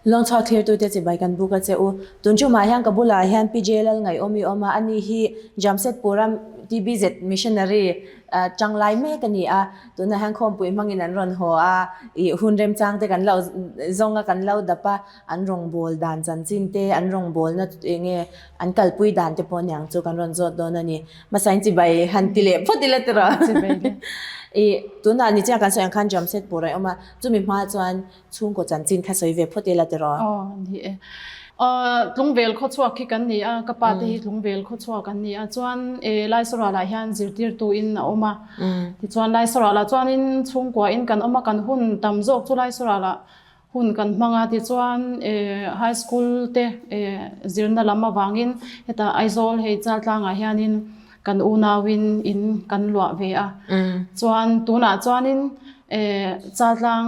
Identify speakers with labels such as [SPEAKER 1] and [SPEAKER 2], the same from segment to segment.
[SPEAKER 1] Lawngchhuak thlirtute chibai kan buk a che u. Tun tumah hian ka bulah hian Pi J Lalngaihawmi awm a, ani hi Jamshedpur-a TBZ missionary tanglai mek a ni a. Tunah hian khawmpui hmangin an rawn haw a, ih hun remchang te kan lo zawng a, kan lo dap a, an rawngbâwl dan chanchin te, an rawngbâwlna eng nge an kalpui dan te pawh niang chu kan rawn zawt dawn a ni. Hmasain chibai han ti leh phawt ila tiraw?
[SPEAKER 2] Chibai le.
[SPEAKER 1] Ih tunah ni chiah kan sawi ang khan Jamshedpur a awm a, chumi hma chuan Chhungkaw chanchin kha sawi ve phawt ila tiraw?
[SPEAKER 2] Aw ni e. Tlungvel khawchhuak khi kan ni a, ka pa te hi Tlungvel khawchhuak an ni a, chuan e Laisarualah hian zirtirtu in a awm a, tichuan Laisarualah chuanin chhungkua in kan awm a, kan hun tam zawk chu Laisarualah hun kan hmang a, tichuan e high school te e zirna lam avangin hetah Aizawl hei Chaltlangah hianin kan unauin in kan luah ve a, chuan tunah chuanin Chaltlang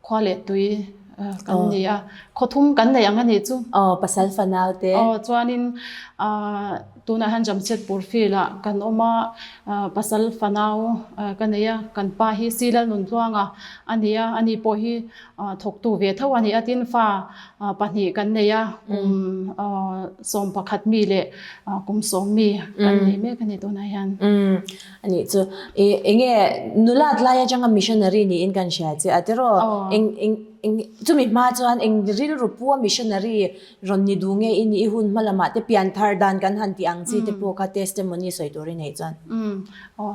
[SPEAKER 2] khua leh tui kan ni a, khaw thum kan nei ang a nih chu.
[SPEAKER 1] Aw, pasal fanau te.
[SPEAKER 2] Aw, chuanin tunah hian Jamshedpur field ah kan awm a, pasal fanau ka nei a, kan pa hi Silal Nuntluanga a ni a, ani pawh hi thawktu ve tho a ni a, tin fa pahnih kan nei a, kum 11 mi leh kum 10 mi kan nei mek a ni tunah hian.
[SPEAKER 1] A nih chu. I enge nulat lai atanga missionary niin kan hria che a tiraw? Eng eng eng chumi hma chuan eng rilru pua missionary rawn ni duh nge i nih i hun hma lamah te pian thar dan kan han tih ang chi te pawh kha testimony sawi tur i neih chuan.
[SPEAKER 2] Aw.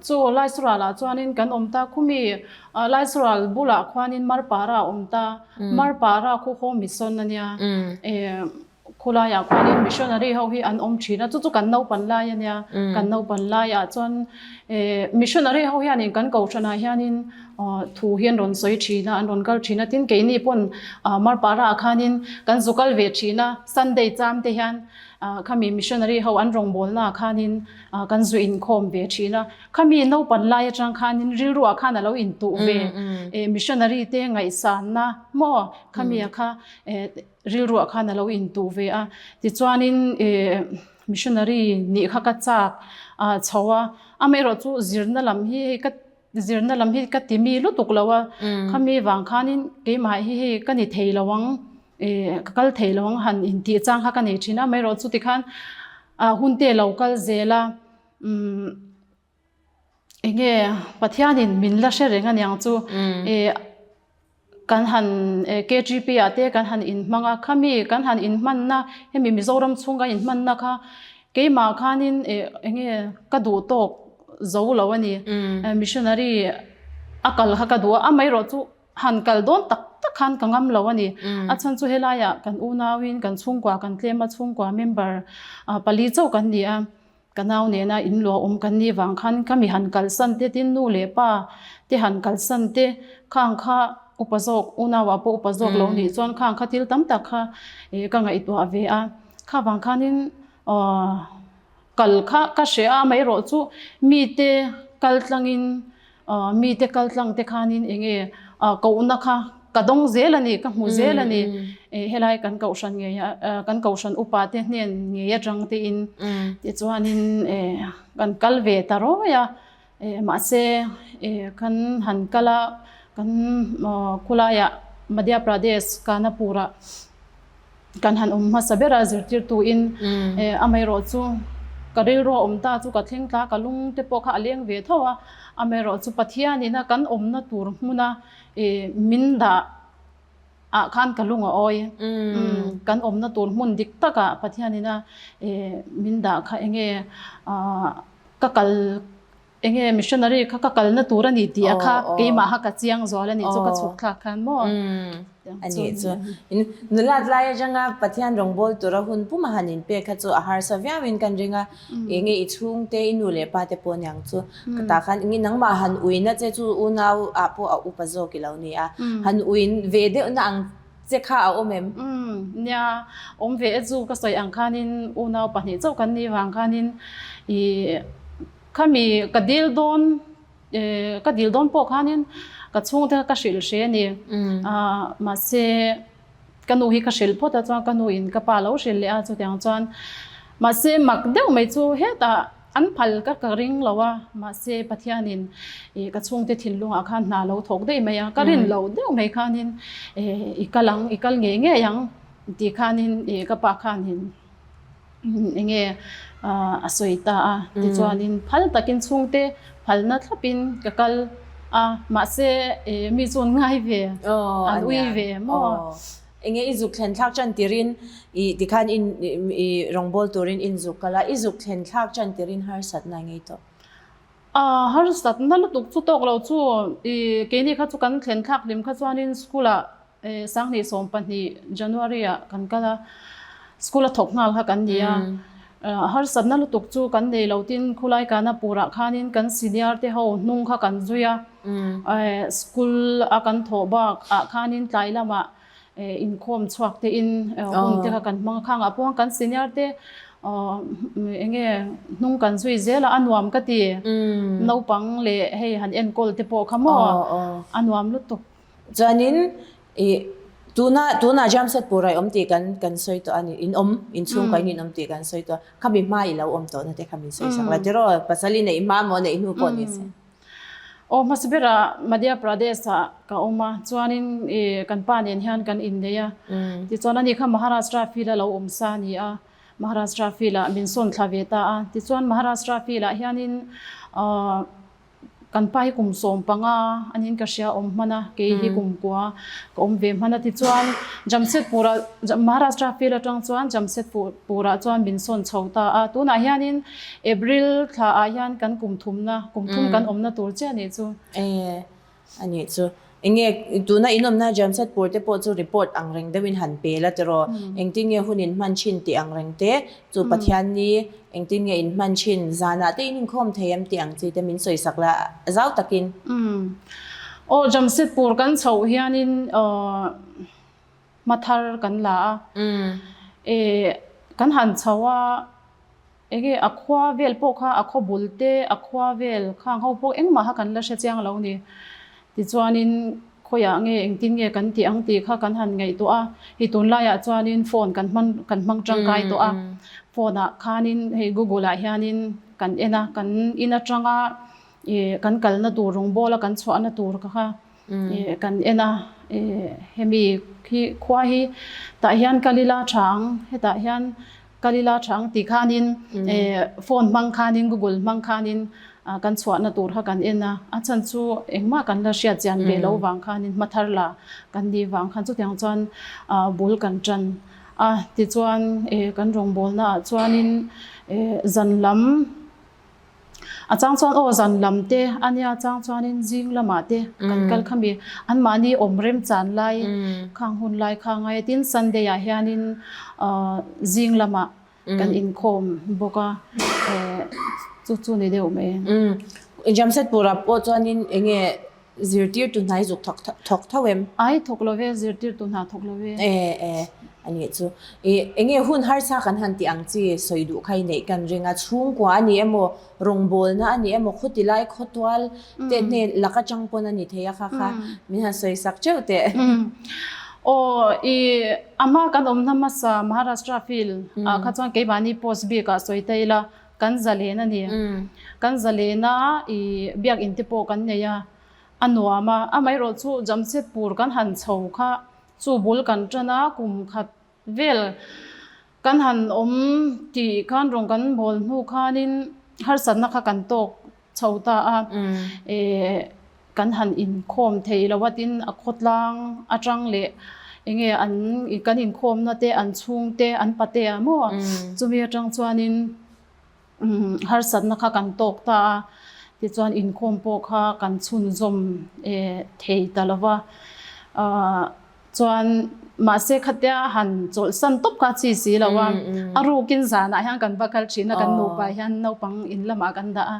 [SPEAKER 2] Chu Laisurala chuanin kan awm ta khumi Laisurala bulah khuanin Marpara a awm ta. Marpara khu home mission a nia. Khulaiah khuanin missionary ho hi an awm thin a, chu chu kan naupan lai a nia. Kan naupan laiah chuan missionary ho hianin kan kohhranah hianin thu hi an rawn sawi thin a, an rawn kal thin a. Tin, keini pawn Marpara ah khanin kan zu kal ve thin a, Sunday cham te hian khami missionary ho an rawngbawlna ah khanin kan zu inkhawm ve thin a. Khami naupan lai atang khanin rilruah khan a lo intuh ve, missionary te ngaihsanna maw khami ah kha Rilruah khan a lo intuh ve a, tichuanin missionary nih kha ka chak chho a, amaherawh chu zirna lam hi hei ka zirna lam hi ka ti mi lutuk lo a, khami vang khanin keimah hi hei ka ni thei lo ang, ka kal thei lo ang han intih chang kha ka nei thin a, amaherawh chu tikhan hun te lo kal zel a, Enge Pathianin min la hre reng aniang chu kan han KGP ah te kan han inhmang a, khami kan han inhmanna hemi Mizoram chhung kan inhmanna kha keimah khanin enge ka duh tawk zo lo a ni. Missionary a kal kha ka duh a, amaherawh chu han kal dawn tak tak khan ka ngam lo a ni. A chhan chu helaiah kan unauin kan chhungkua kan tlem a, chhungkua member pali chauh kan ni a. Ka nau nena in luah awm kan nih vang khan ka mi han kalsan te tin nu leh pa te han kalsan te khang kha upa zawk unau ah pawh upa zawk lo nih chuan khang kha thil tam tak kha ih ka ngaihtuah ve a kha vang khanin aw kal kha ka hre a amaherawh chu mite kal tlangin Aw mite kal tlang te khanin eng nge kohna kha ka dawng zel a ni, ka hmu zel a ni. Helai kan kohhran ngei a, kan kohhran upa te hnen ngei atang tein tichuanin kan kal ve ta rawi a. Mahse kan han kal a, kan khulaiah Madhya Pradesh Kanapur-ah Kan han awm hmasa ber a, zirtirtuin amaherawh chu ka rilru a awm ta chu ka thleng tla, ka lung te pawh kha a leng ve tho a, amaherawh chu Pathianina kan awmna tur hmuna min dah ah khan ka lung a awi. Kan awmna tur hmun dik takah Pathianina min dah kha enge ka kal Enge missionary kha ka kalna tur a ni tih a kha keimah kha ka chiang zual a nih chu ka chhuk thlak khan maw.
[SPEAKER 1] A nih chu. Nulat lai atanga Pathian rawngbâwl tura hun puma han inpek kha chu a harsa viauin kan ring a. Enge i chhungte, i nu leh pa te pawh aniang chu. Ka tah khan enge nangmah han uina che chu unau ah pawh a upa zawk i lo ni a. Han uin ve deuhna ang che kha a awm em?
[SPEAKER 2] Nia, awm ve e chu ka sawi ang khanin unau pahnih chauh kan nih vang khanin i Khami ka dil dawn ka dil dawn pawh khanin ka chhungte kha ka hrilh hre a ni. Mahse ka nu hi ka hrilh phawt a chuan ka nu in ka pa lo hrilh leh a chutiang chuan mahse mak deuh mai chu hetah an phal ka ka ring lo a, mahse Pathianin ih ka chhungte thinlungah khan hna lo thawk daih mai a, ka rin loh deuh mai khanin i kal ang, i kal ngei ngei ang tih khanin ih ka pa khanin eng nge a sawi ta a, tichuanin phal takin chhungte phalna thlapin ka kal a, mahse mi chu an ngai ve, an ui ve maw?
[SPEAKER 1] Eng nge i zuk thlen thlak tan tirin i tikhan in i rawngbâwl turin in zuk kal a, i zuk thlen thlak tan tirin harsatna ngei tawh?
[SPEAKER 2] A harsatna lutuk chu tawk lo chu i keini kha chu kan thlen thlak hlim kha chuanin school ah Sanghnih 12 January ah kan kal a, school a thawk nghal kha kan ni a, harsatna lutuk chu kan nei lo tin khulai kana purah khanin kan senior te ho hnung kha kan zui a, school a kan thawh bak ah khanin tlai lamah inkhawm chhuak te in hun te kha kan hmang a, khangah pawh kan senior te eng nge hnung kan zui zel a, a nuam ka ti, naupang leh hei han enkawl te pawh kha maw a nuam lutuk.
[SPEAKER 1] Chuanin ih tuna tunah Jamshedpur ah i awm tih kan kan sawi tawh a ni, in awm in chhungkaw in in awm tih kan sawi tawh a, khami hma i lo awm tawh na te kha min sawi sak la tiraw pasal i neih hma maw neih hnu pawh ni se.
[SPEAKER 2] Aw hmasa berah Madhya Pradesh ah ka awm a, chuanin ih kan pa nen hian kan innei a, tichuan ani kha Maharashtra field a lo awm sa a ni a, Maharashtra field ah min sawn thla ve ta a, tichuan Maharashtra field ah hianin ahh Kan pa hi kum 15 aniin ka hria awm hman a, kei hi kum kua ka awm ve hman a. Tichuan Jamshedpur ah Maharashtra field atang chuan Jamshedpur ah chuan min sawn chho ta a. Tunah hianin April thla ah hian kan kum thumna, kum thum kan awmna tur chiah anih chu.
[SPEAKER 1] E anih chu. Enge tuna in awmna Jamshedpur te pawh chu report ang reng deuhin han pe la tiraw? Engtin nge hun in hman thin tih ang reng te chu Pathianni Engtin nge in hman thin? Zanah te in inkhawm thei em tih ang chi te min sawi sak la zau takin.
[SPEAKER 2] Umm. Aw Jamshedpur kan chhoh hianin hmathar kan la a. E kan han chho a enge a khua vel pawh kha a khaw bul te a khua vel khang ho pawh engmah kha kan la hre chiang lo ni. Tichuanin khawiah nge engtin nge kan tih ang tih kha kan han ngaihtuah a, hei tunlaiah chuanin phone kan hman kan hmang tangkai tawh a, phone ah khanin hei google ah hianin kan en a, kan in atanga ih kan kalna tur rawngbawla kan chhuahna tur kha ih kan en a, ih hemi hi khua hi tah hian kal ila tha ang hetah hian Kal ila tha ang tih khanin phone hmang khanin google hmang khanin kan chhuahna tur kha kan en a, a chhan chu engmah kan la hriat chian ve lo vang khanin hma thar la kan nih vang khan chutiang chuan bul kan tan a, tichuan kan rawngbawlna ah chuanin zan lam A chang chuan aw zan lam te a nia chang chuanin zing lamah te kan kal kha mi anmahni awm rem chan lai khang hun lai kha ngai a tin Sunday ah hianin zing lamah kan inkhawm bawk a chu chu ni deuh mai.
[SPEAKER 1] Jamshedpur ah pawh chuanin eng nge Zirtirtu hna hi zuk thawk thawk tho em?
[SPEAKER 2] Ai thawk lo ve, zirtirtu hna thawk lo ve.
[SPEAKER 1] E e, a nih chu. I enge hun harsa kan han tih ang chi sawi duh kha i neih kan ring a, chhungkua a ni emaw, rawngbawlna a ni emaw, khawti lai khawtual te hne lak atang pawn a ni thei a kha kha min han sawi sak teuh teh.
[SPEAKER 2] Aw, i a hma kan awmna hmasa Maharashtra field ah kha chuan keimahni post bik ah sawi ta ila, Kan zalen a ni. Kan zalen a, i biakinn te pawh kan nei a, a nuam a. Amaherawh chu Jamshedpur kan han chho kha chu bul kan tan a, kum khat vel kan han awm tih khan rawn kan bawl hnu khanin harsatna kha kan tawk chho ta a. Kan han inkhawm thei lo a tin a khawtlang atang leh enge an kan inkhawmna te an chhungte an pate a maw chumi atang chuanin harsatna kha kan tawk ta a tichuan inkhawm pawh kha kan chhunzawm thei ta lo va ahh chuan mahse khatia han chawlhsan tawp kha a chi si lo a a rukin zanah hian kan va kal thin a kan nupa hian naupang in lamah kan dah a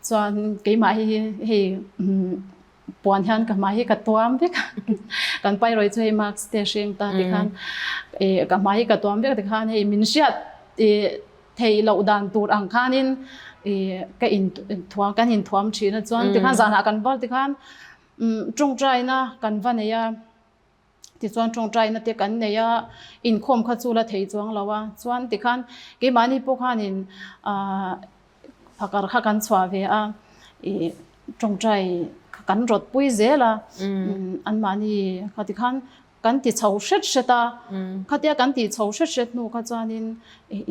[SPEAKER 2] chuan keimah hi hei puan hian ka hmai hi ka tuam vek a kan pairawi chu hei mask te a hreng ta tikhan ih ka hmai hi ka tuam vek tikhan hei min hriat ih theih loh dan tur ang khanin ih ka inthuam kan inthuam thin a chuan tikhan zanah kan val tikhan Tawngtaina kan va nei a, tichuan tawngtaina te kan nei a, inkhawm kha chu la thei chuang lo a, chuan tikhan keimahni pawh khanin aah phakar kha kan chhuah ve a, ih tawngtai kha kan rawt pui zel a, anmahni kha tikhan kan ti chho hret hret a, khatia kan tih chho hret hret hnu kha chuanin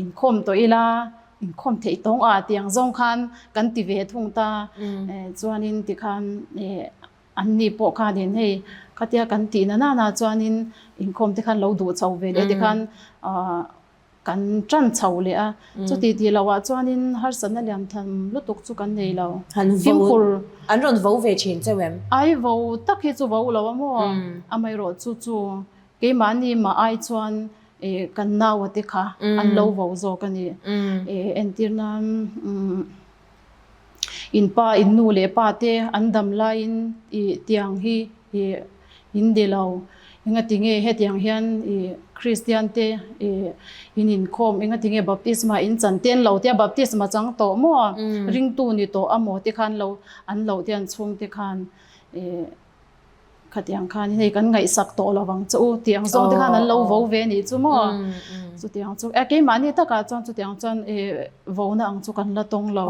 [SPEAKER 2] inkhawm tawh ila, inkhawm theih tawng a tiang zawng khan kan ti ve thung ta, chuanin tikhan ih an ni pawh khanin hei khatia kan tih na nana chuanin inkhawm te khan lo duh chho ve leh tikhan ah Kan ṭan chho leh a, chuti tih loh ah chuanin harsatna lian tham lutuk chu kan nei lo. Fimkhur.
[SPEAKER 1] An rawn vo ve ṭhin cheu em?
[SPEAKER 2] Ai vo tak hi chu vo lo a maw? Amaherawh chu chu keimahni mah ai chuan kan naua te kha an lo vo zawk a ni. Entir nan in pa in nu leh pa te an dam laiin tiang hi In di lo. Engati nge hetiang hian i Kristian te i in inkhawm engati nge baptisma in chan te an lo tia baptisma chang tawh maw ringtu ni tawh a maw te khan lo an loh te an chhung te khan i khatiang khan hei kan ngaihsak tawh lo vang che u tiang zawng te khan an lo vo ve nih chu maw chutiang chu e keimahni takah chuan chutiang chuan i vona ang chu kan la tawng lo.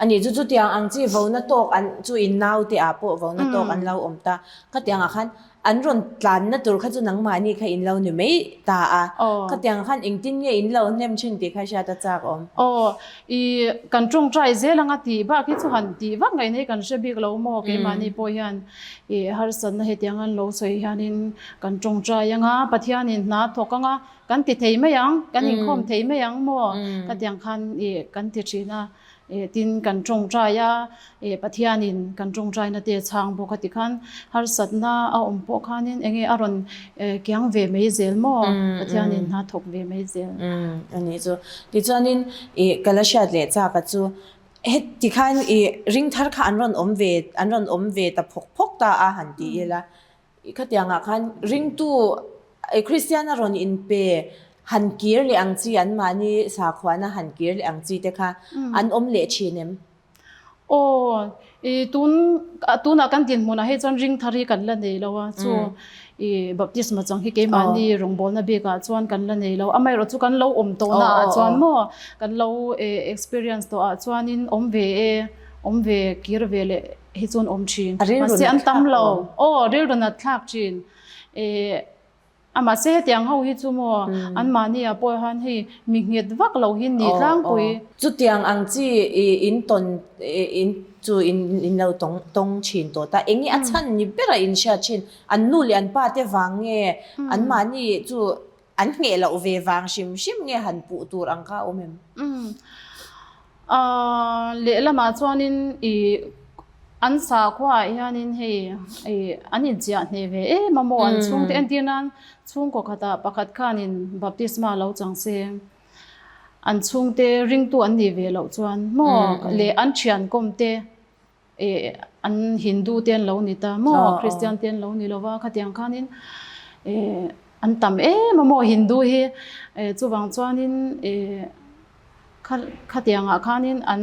[SPEAKER 1] A nih chu chutiang ang chi vona tawk an chu in naute ah pawh vona tawk an lo awm ta. Khatiang ah khan an rawn tlanna tur kha chu nangmahni kha in lo ni mai ta a. Khatiang ah khan engtin nge in lo hnem thin tih kha hriat a chak awm.
[SPEAKER 2] Aw, i kan tawngtai zel anga tih bak hi chu han tih vak ngaih nei kan hre bik lo maw keimahni pawh hian i harsatna hetiang an lo sawi hianin kan tawngtai anga Pathianin hna thawk anga kan ti thei mai ang, kan inkhawm thei mai ang maw khatiang khan i kan ti thin a. Tin, kan tawngtai a, Pathianin kan tawngtaina te chhang bawk a ti khan harsatna a awm pawh khanin eng nge a rawn kiang ve mai zel maw? Pathianin hna thawk ve mai zel.
[SPEAKER 1] A nih chu. Tichuanin i ka la hriat leh chak a chu heti khan i ring thar kha an rawn awm ve an rawn awm ve ta phawk phawk ta a han ti ila. I khatiangah khan ringtu i Kristian a rawn inpe han kir leh ang chi anmahni sakhuana han kir leh ang chi te kha an awm leh thin em?
[SPEAKER 2] Aw, i tun tunah kan dinhmunah hei chuan ring thar hi kan la nei lo a, chu i baptisma chang hi keimahni rawngbawlna bikah chuan kan la nei lo. Amaherawh chu kan lo awm tawhna ah chuan maw kan lo experience tawh ah chuanin awm ve e, awm ve kir ve leh hi chuan awm thin. Mahse an tam lo. Aw rilru nat thlak thin. Eh a mahse hetiang ho hi chu maw anmahni ah pawh hian hei mi nghet vak lo hi ni tlangpui.
[SPEAKER 1] Chutiang ang chi i in tawn in chu in in lo tawng tawng thin tawh ta. Eng nge a chhan ni bera in hriat thin? An nu leh an pa te vang nge anmahni chu an ngheh loh ve vang hrim hrim nge han puh tur ang kha a awm em?
[SPEAKER 2] Lehlamah chuanin i an sakhuaah hianin hei i an inchiah hneh ve em a maw an chhungte entir nan chhungkaw khatah pakhat khanin baptisma lo chang se an chhungte ringtu an nih ve loh chuan maw leh an thiankawm te eh an Hindu te an lo ni ta maw Christian te an lo ni lova khatiang khanin eh an tam em a maw Hindu hi eh chuvang chuanin eh kha khatiangah khanin an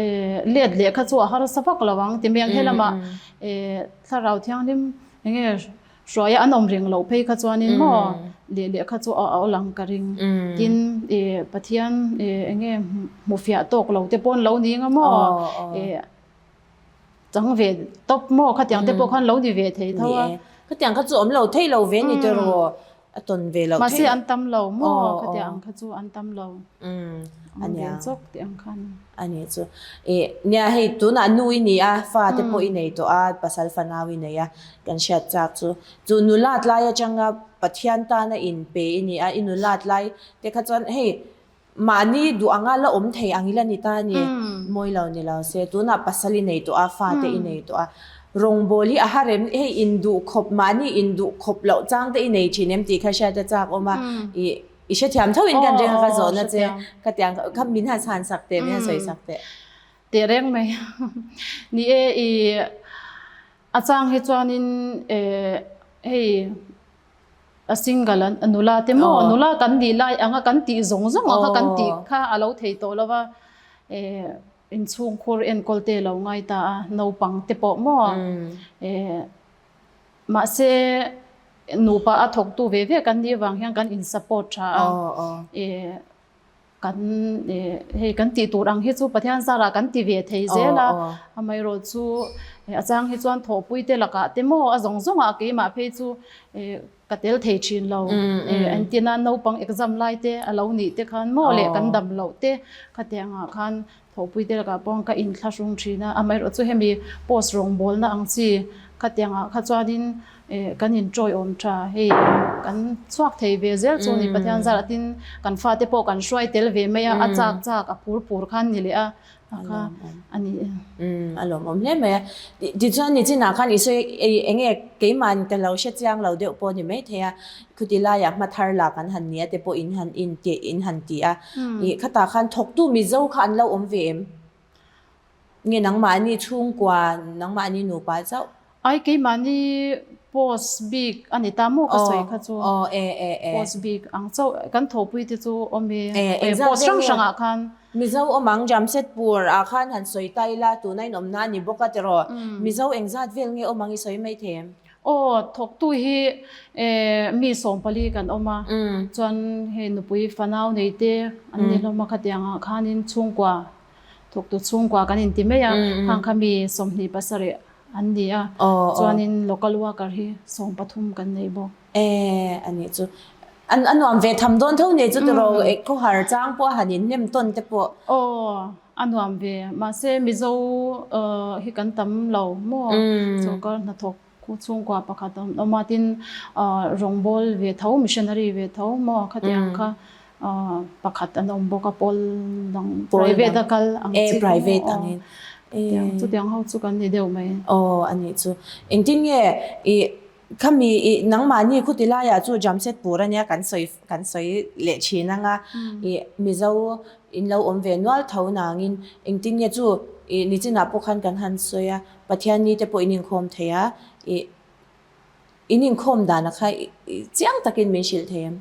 [SPEAKER 2] eh let leh kha chu a harsa vak lo ang ti mai ang helamah eh thlarau thianghlim eng nge Hruaia an awm reng loh phei kha chuanin maw leh leh kha chu a awl ang ka ring. Tin eh Pathian eh eng nge hmufiah tawk lo te pawh an lo ni anga maw eh chang ve tawp maw khatiang te pawh khan lo ni ve thei tho a.
[SPEAKER 1] Khatiang kha chu awm lo thei lo ve ni te rawh a tawn ve loh
[SPEAKER 2] thei. Mahse an tam lo maw khatiang ang kha chu an tam lo. Awm ve chawk tih ang khan.
[SPEAKER 1] A ni chu. I nia hei tunah nu i ni a, fa te pawh i nei tawh a, pasal fanau i nei a, kan hriat chak chu. Chu nulat lai atanga Pathian tana inpe i ni a, i nulat lai te kha chuan hei mahni duh anga la awm thei ang ila ni ta a ni, mawi lo ni lo se. Tunah pasal i nei tawh a, fa te i nei tawh a, rawngbawl hi a har em, hei induh khawp mahni induh khawp loh chang te i nei thin em tih kha hriat a chak awm a, i I hrethiam tho in kan ring a ka zawhna che khatiang kha min han chhan sak teh min han sawi sak teh.
[SPEAKER 2] Teh reng mai. Ni e i a chang hi chuanin hei a single a nula te maw nula kan nih lai anga kan tih zawng zawng ang kha kan tih kha a lo thei tawh lo va inchhungkhur enkawl te lo ngai ta a naupang te pawh maw Mahse, nupa a thawktu ve ve kan nih avang hian kan in support tha a. Kan hei kan tih tur ang hi chu Pathian zarah kan ti ve thei zel a, amaherawh chu a chang hi chuan thawhpui te lakah te maw a zawng zawngah keimah phei chu ka tel thei thin lo. Entina naupang exam lai te a lo nih te khan maw leh kan dam loh te khatiangah khan thawhpui te lakah pawh ka inthlahrung thin a, amaherawh chu hemi post rawngbawlna ang chi khatiangah kha chuanin Kan inṭawiawm ṭha hei kan chhuak thei ve zel chu ni Pathian zar atin kan fate pawh kan hruai tel ve mai a, a chak chak a phur phur khan ni leh a kha a ni e.
[SPEAKER 1] A lawmawm hle mai a. Tichuan nichinah khan i sawi eng nge keimahin ka lo hre chiang lo deuh pawh ni maithei a, khuti laiah hma thar lak an han nia te pawh in han in tih in han ti a. Khatah khan thawktu Mizo kha an lo awm ve em? Nge nangmahni chhungkua, nangmahni nupa chauh?
[SPEAKER 2] Ai keimahni post bik a ni ta maw ka sawi kha chu.
[SPEAKER 1] Aw e e e.
[SPEAKER 2] Post bik ang chauh kan thawhpui te chu awm i post hrang hrang ah khan.
[SPEAKER 1] Mizo awm ang Jamshedpur ah khan han sawi ta ila tuna in awmna a ni bawk a tiraw. Mizo engzat vel nge awm ang i sawi mai thei em?
[SPEAKER 2] Aw thawktu hi mi 40 kan awm a chuan hei nupui fanau nei te an ni hlawm a khatiang ah khanin chhungkua Thawktu chhungkua kan inti mai a, khang kha mi 27 an ni a, chuanin local worker hi 13 kan nei bawk.
[SPEAKER 1] E, a nih chu. An a nuam ve tham dawn tho nei chu tiraw khawhar chang pawh a han inhnem tawn te pawh.
[SPEAKER 2] Aw, a nuam ve. Mahse Mizo hi kan tam lo maw? Sawrkar hnathawk khu chhungkua pakhat an awm a, tin rawngbawl ve tho, missionary ve tho maw khatiang kha pakhat an awm bawk a, pawl dang private a kal ang chi kha maw aw chutiang ho chu kan ni deuh mai.
[SPEAKER 1] Aw a nih chu. Engtin nge i khami i nangmahni khuti laiah chu Jamshedpur ania kan sawi kan sawi leh thin anga i Mizo in lo awm ve nual tho nangin engtin nge chu i nichinah pawh khan kan han sawi a Pathian ni te pawh in inkhawm thei a, i in inkhawm dan a kha chiang takin min hrilh thei em?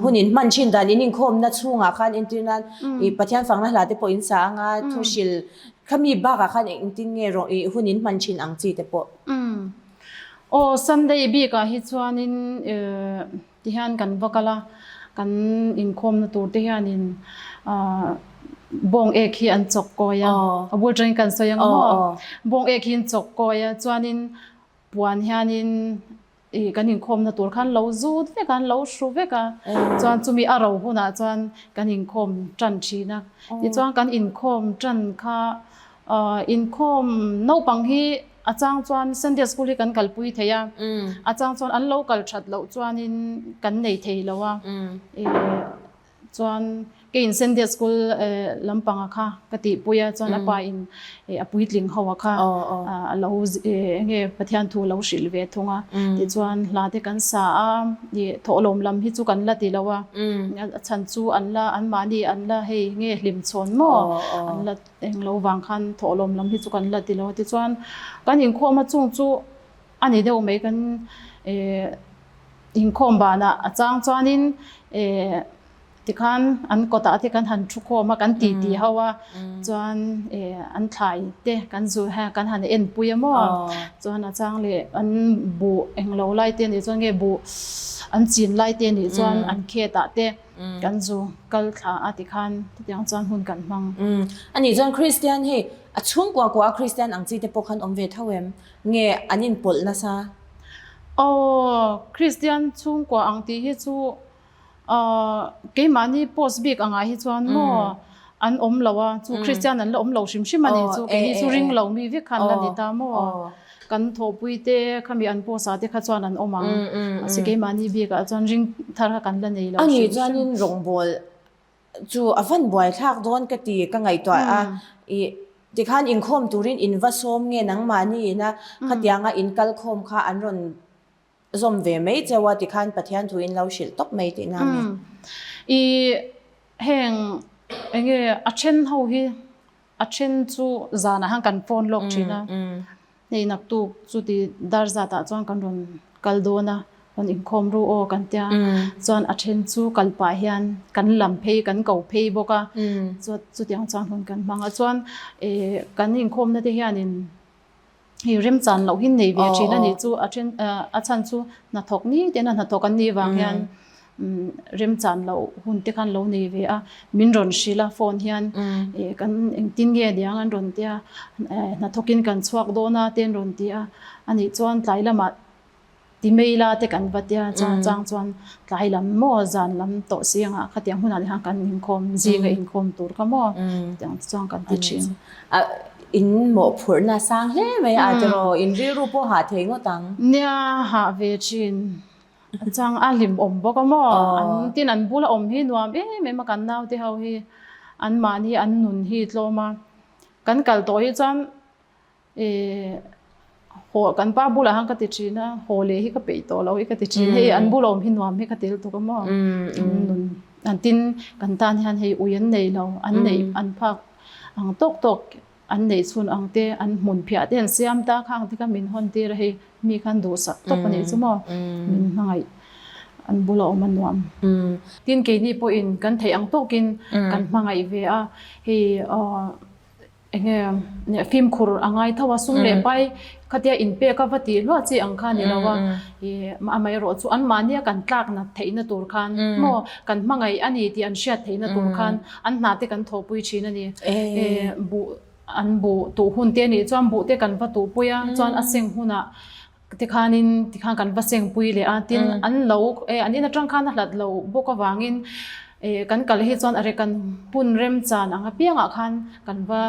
[SPEAKER 1] Hun in hman thin dan in inkhawmna chhungah khan entir nan i Pathian fakna hla te pawh in sa anga thu hrilh khami bakah khan engtin nge rawh i hun in hman thin ang chi te pawh.
[SPEAKER 2] Aw Sunday bikah hi chuanin Tihian kan va kal a, kan inkhawmna tur te hianin bawng ek hi an chawk kawi a, a bul atangin kan sawi ang maw? Bawng ek hi an chawk kawi a, chuanin puan hianin ih kan inkhawmna tur khan lo zut vek a, an lo hru vek a, chuan chumi a ro hunah chuan kan inkhawm tan thin a, tichuan kan inkhawm tan kha Inkhawm naupang hi a chang chuan Sunday school hi kan kalpui thei a, a chang chuan an lo kal that loh chuanin kan nei thei lo a, chuan keiin Sunday school lampanga kha ka tihpui a, chuan a pa in a puitling ho a kha a lo eng nge Pathian thu a lo hrilh ve thung a, tichuan hla te kan sa a, thawhlawm lam hi chu kan la ti lo a, a chhan chu an la anmahni an la hei nge hlim chhawn maw an la Eng lo vang khan thawhlawm lam hi chu kan la ti lo a tichuan kan inkhawm a chung chu a ni deuh mai kan inkhawm banah a chang chuanin tikhan an kawtah te kan han thu khawm a kan ti ti ho a chuan an thlai te kan zu kan han en pui a maw chuan a chang leh an buh eng lo lai te nih chuan nge buh an chin lai te nih chuan an khetah te. Kan zu kal thla a ti khan chutiang chuan hun kan hmang.
[SPEAKER 1] A nih chuan Kristian hei a chhungkua kua a Kristian ang chi te pawh khan awm ve tho em? Nge an inpawlh nasa?
[SPEAKER 2] Aw, Kristian chhungkua ang tih hi chu keimahni post bik angah hi chuan maw an awm lo a, chu Kristian an la awm lo hrim hrim a nih chu, keini chu ring lo mi vek khan la ni ta maw? Kan thawhpui te khami an post ah te kha chuan an awm ang. Mahse keimahni bik ah chuan ring thar kha kan la nei lo
[SPEAKER 1] hrim hrim. Ani chuanin rawngbawl chu a van buaithlak dawn ka ti ka ngaihtuah a. I tikhan inkhawm turin in va sawm nge nangmahni ina khatianga in kal khawm kha an rawn zawm ve mai cheu a tikhan Pathian thu in lo hrilh tawp mai tihna a ni.
[SPEAKER 2] I heng enge a then ho hi A then chu zanah khan kan phone lawk thin a, hei naktuk chuti dar zatah chuan kan rawn kal dawn a, rawn inkhawm ru aw kan tia, chuan a then chu kal pah hian kan lam phei kan ko phei bawk a, chutiang chuan hun kan hmang a, chuan kan inkhawmna te hianin Hei remchan loh hi nei ve thin a nih chu a then a chhan chu hnathawk ni tena hnathawk an nih vang hian Remchan loh hun te khan lo nei ve a, min rawn hrilh a phone hian kan engtin nge niang an rawn ti a, hnathawkin kan chhuak dawn a te an rawn ti a, anih chuan tlai lamah ti mai la te kan va tia chang chang chuan tlai lam maw zan lam tawh si anga khatiang hunah te khan kan inkhawm zinga inkhawm tur kha maw tiang te chuan kan ti thin.
[SPEAKER 1] In mawhphurhna sang hle mai a tiraw in rilru pawh hah thei ngawt ang.
[SPEAKER 2] Nia hah ve thin. Chang a hlim awm bawk a maw? An tin an bula awm hi nuam em em a kan naute ho hi an mahni an nun hi tlawm a. Kan kal tawh hi chuan ih haw kan pa bulah khan ka ti thin a haw leh hi ka peih tawh lo hi ka ti thin hei an bula awm hi nuam hi ka tel tuk a maw? An nun an tin kan tan hian hei ui an nei lo an neih an phak ang tawk tawk An neih chhun ang te, an hmun phiah te an siam ta khang te kha min hawn tir a hei, mi khan duhsak tawp a nih chu maw, min hmangaih an bula awm a nuam. Tin keini pawhin kan theih ang tawkin kan hmangaih ve a, hei eng nge fimkhur a ngai tho a, sum leh pai khatia inpek a va tih hluah chi ang kha a ni lo a, ih amaherawh chu anmahnia kan tlak nat theihna tur khan maw kan hmangaih a ni tih an hriat theihna tur khan An hna te kan thawhpui thin a ni. Buh an buh tuh hun te a nih chuan buh te kan va tuhpui a, chuan a seng hunah tikhanin tikhan kan va sengpui leh a, tin an lo an in atang khan a hlat lo bawk avangin kan kal hi chuan a re kan hun remchan ang apiangah khan kan va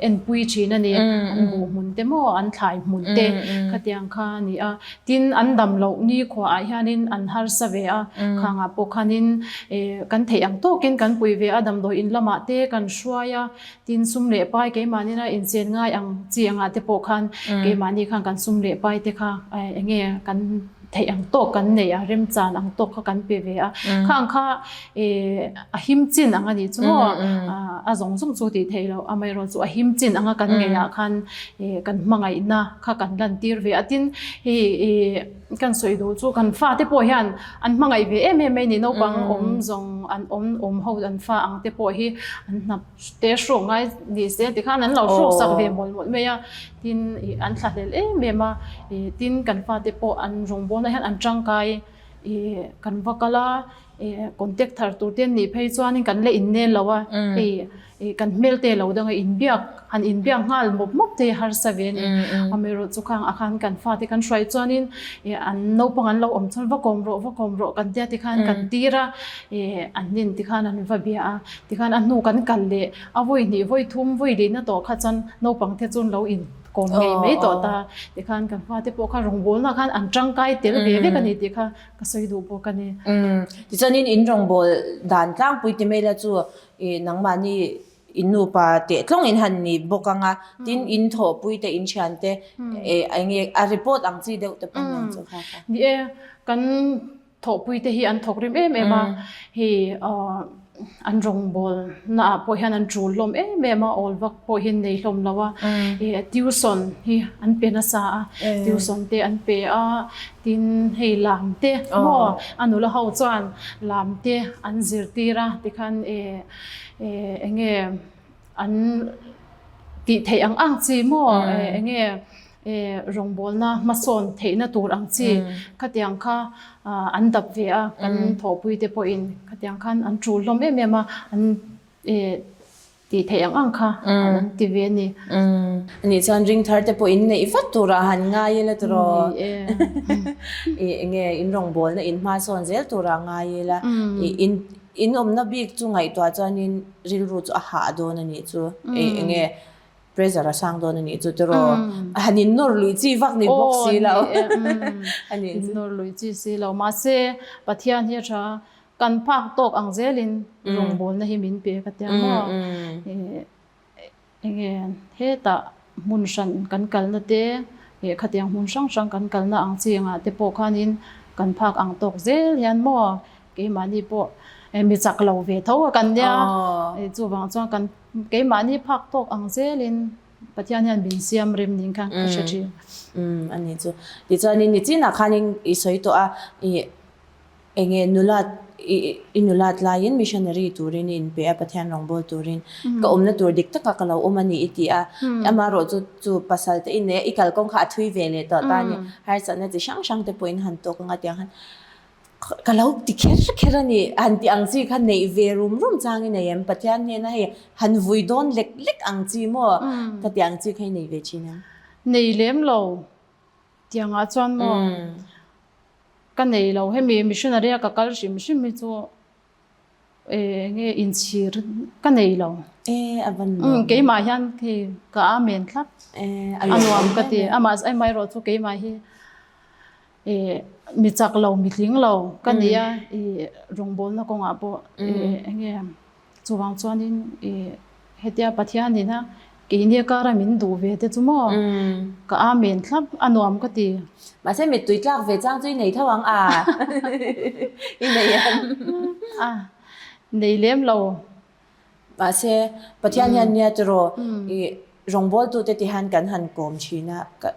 [SPEAKER 2] enpui thin a ni. An buh hmun te maw an thlai hmun te khatiang kha a ni a. Tin an dam loh nikhuaah hianin an harsa ve a, khangah pawh khanin kan theih ang tawkin kan pui ve a, damdawi in lamah te kan hruai a, tin sum leh pai keimahni a inchen ngai ang chi angah te pawh khan keimahni khan kan sum leh pai te kha eng nge kan theih ang tawk kan neih a, remchan ang tawk kha kan pe ve a, khang kha a him chin ang a nih chu maw a zawng zawng chu tih theih loh amaherawh chu a him chin anga kan ngeihah khan kan hmangaihna kha kan lantir ve a tin hei kan sawi duh chu kan fate pawh hian an hmangaih ve em em mai ni naupang awm zawng an awm awm ho an fa ang te pawh hi an hnap te hruk ngai ni se tikhan an lo hruk sak ve mawlh mawlh mai a tin an thlahlel em em a tin kan fate pawh an rawngbawlna hian an tangkai kan va kal a Contact thar tur te an nih phei chuanin kan la innel lo a, hei kan hmel te lo dang a inbiak han inbiak nghal mawp mawp te harsa ve a ni. Amaherawh chu khang ah khan kan fate kan hruai chuanin an naupang an lo awm chuan va kawm rawh va kawm rawh kan tia tikhan kan tir a, an nin tikhan an va bia a, tikhan a hnu kan kal leh a vawi hnih vawi thum vawi lihna tawh kha chuan naupang te chu an lo in kawm ngei mai tawh ta, tikhan kan fate pawh kha rawngbawlna khan an tangkai tel ve vek a ni tih kha Ka sawi duh bawk a ni.
[SPEAKER 1] Umm, tichuanin in rawngbâwl dan tlangpui ti mai la chu i nangmahni in nupa teh tlawng in han ni bawk ang a, tin in thawhpui te in thian te eng nge a report ang chi deuh te pawh ni ang chu kha kha.
[SPEAKER 2] Ni e, kan thawhpui te hi an thawk rim em em a, hei an rawngbâwl naah pawh hian an ṭul hlawm em em a, awl vak pawh hi an nei hlawm lo a, tuition hi an pe nasa a, tuition te an pe a, Tin, hei lam te maw a nula ho chuan lam te an zirtir a tikhan eh eng nge an tih theih ang ang chi maw eng nge rawngbawlna hmasawn theihna tur ang chi khatiang kha an dap ve a kan thawhpui te pawhin khatiang khan an tul hlawm em em a an eh Tih theih ang ang kha an ti ve a ni.
[SPEAKER 1] Anih chuan ring thar te pawh in neih vat turah han ngai ila tiraw?
[SPEAKER 2] Ni e.
[SPEAKER 1] I enge in rawngbawlna in hma sawn zel turah ngai ila i in in awmna bik chu ngaihtuah chuanin rilru chu a hah dawn a nih chu. I enge pressure a sang dawn a nih chu tiraw? Han in nawr lui chi vak ni bawk si lo.
[SPEAKER 2] Aw ni e. In nawr lui chi si lo. Mahse Pathian hi a tha Kan phak tawk ang zelin rawngbawlna hi min pe ka tia maw? Enge hetah hmun hran kan kalna te leh khatiang hmun hrang hrang kan kalna ang chi angah te pawh khanin kan phak ang tawk zel hian maw keimahni pawh mi chak lo ve tho a kan nia. Chuvang chuan kan keimahni phak tawk ang zelin Pathian hian min siam rem ning kha ka hre thin.
[SPEAKER 1] A ni chu. Tichuanin nichinah khanin i sawi tawh a, i Enge nulat i nulat laiin missionary turin i inpe a, Pathian rawngbâwl turin ka awmna tur dik takah ka lo awm a ni i ti a. Amaherawh chu chu pasal te i nei a, i kalkawng kha a thui ve leh tawh ta a ni. Harsatna chi hrang hrang te pawhin han tawk ang a tiang khan. Ka lo ti kher kher a ni, han ti ang chi kha neih ve rum rum chang i nei em? Pathian hnena hei han vui dawn lek lek ang chi maw? Ka ti ang chi kha i nei ve thin em?
[SPEAKER 2] Nei lem lo tiangah chuan maw ka nei lo. Hemi missionary a ka kal hrim hrim hi chu Enge inchhir ka nei lo.
[SPEAKER 1] E a van nuam.
[SPEAKER 2] Keimah hian hei ka amen thlap.
[SPEAKER 1] E
[SPEAKER 2] a nuam ka ti. Amah amaherawh chu keimah hi e mi chak lo mi tling lo ka ni a i rawngbawlna kawngah pawh enge chuvang chuanin i Hetia Pathian ina keini kara min duh ve te chu maw ka amen thlap a nuam ka ti.
[SPEAKER 1] Mahse mittui tlak ve chang chu i nei tho ang a i nei em?
[SPEAKER 2] A nei lem lo.
[SPEAKER 1] Mahse Pathian hian nia tiraw i rawngbawltute ti hian kan han kawm thin a ka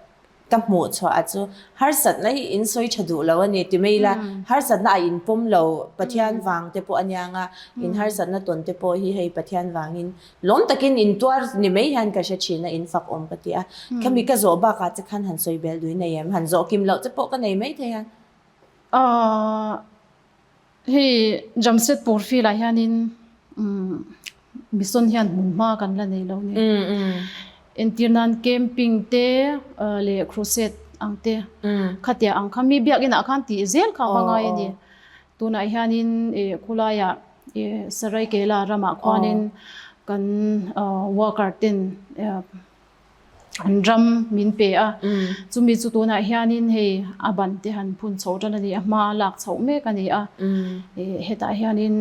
[SPEAKER 1] Ka hmuh chhuah a chu harsatna hi in sawi tha duh lo a ni ti mai ila, harsatna a in pawm lo Pathian vang te pawh a niang a, in harsatna tawn te pawh hi hei Pathian vangin lawm takin in tuar ni mai hian ka hre thin a, in fak awm ka ti a. Khami ka zawh bakah che khan han sawi bel dui nei em? Han zawh kim loh che pawh ka nei mai thei a.
[SPEAKER 2] Hei Jamshedpur field ah hianin mission hian hmun hma kan la nei lo ni. Entir nan camping te leh crusade ang te khatia ang kha mi biakin ah khan tih zel kha a va ngai a ni. Tunah hianin khulaiah Saraikela ramah khuanin kan worker ten an ram min pe a, chumi chu tunah hianin hei a ban te han phun chho tan a ni a, hma lak chhoh mek a ni a, hetah hianin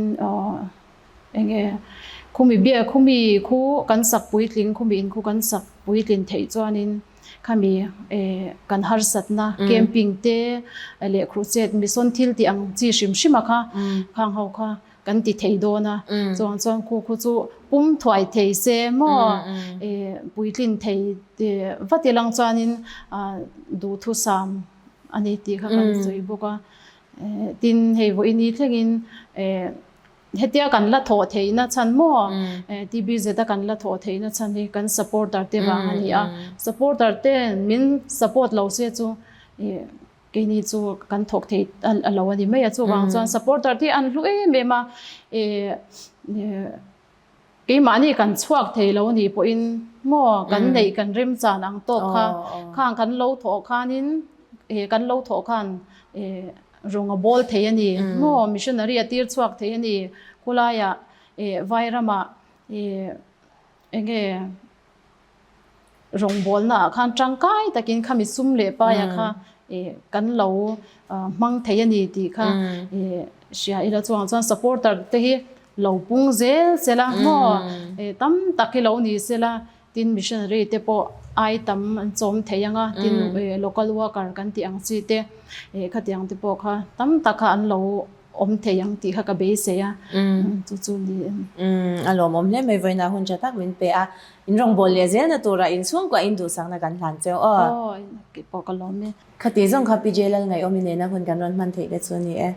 [SPEAKER 2] eng nge khumi biak khumi khu kan sak puitling khumi in khu kan sak puitlin theih chuanin khami kan harsatna camping te leh crusade mission thil tih ang chi hrim hrim a kha khang ho kha. Kan ti thei dawn a, chuang chuan khu khu chu pum thuai thei se maw puitlin thei vat ilang chuanin duhthusam a ni tih kha kan sawi bawk a. Tin, hei vawiin i thlengin hetia kan la thawh theihna chhan maw TBZ a kan la thawh theihna chhan hi kan supporter te vang a ni a, supporter te min support lo se chu Keini chu kan thawk thei a lo a ni mai a, chuvang chuan supporter te hi an hlu em em a, keimahni kan chhuak thei lo nih pawhin maw kan neih kan remchan ang tawk kha khang kan lo thawh khanin kan lo thawh khan rawng a bawl thei a ni maw missionary a tir chhuak thei a ni khulaiah vairamah enge Rawngbawlna ah khan tangkai takin khami sum leh paia kha kan lo hmang thei a ni tih kha hria ila chuang chuan supporter te hi lo pung zel sela maw tam tak hi lo ni sela tin missionary te pawh ai tam an chawm thei ang a tin local worker kan tih ang chi te khatiang te pawh kha tam tak kha an lo awm thei ang tih kha ka beisei a, chu chu ni em.
[SPEAKER 1] A lawmawm hle mai, vawiinah hun tha tak min pe a, in rawngbâwl leh zelna tura in chhungkuah in duhsakna kan hlan cheu aw.
[SPEAKER 2] Aw, keipawh ka lawm e.
[SPEAKER 1] Khati zawng kha PJ Lalngaihawmi nena hun kan rawn hman theih te chu a ni e.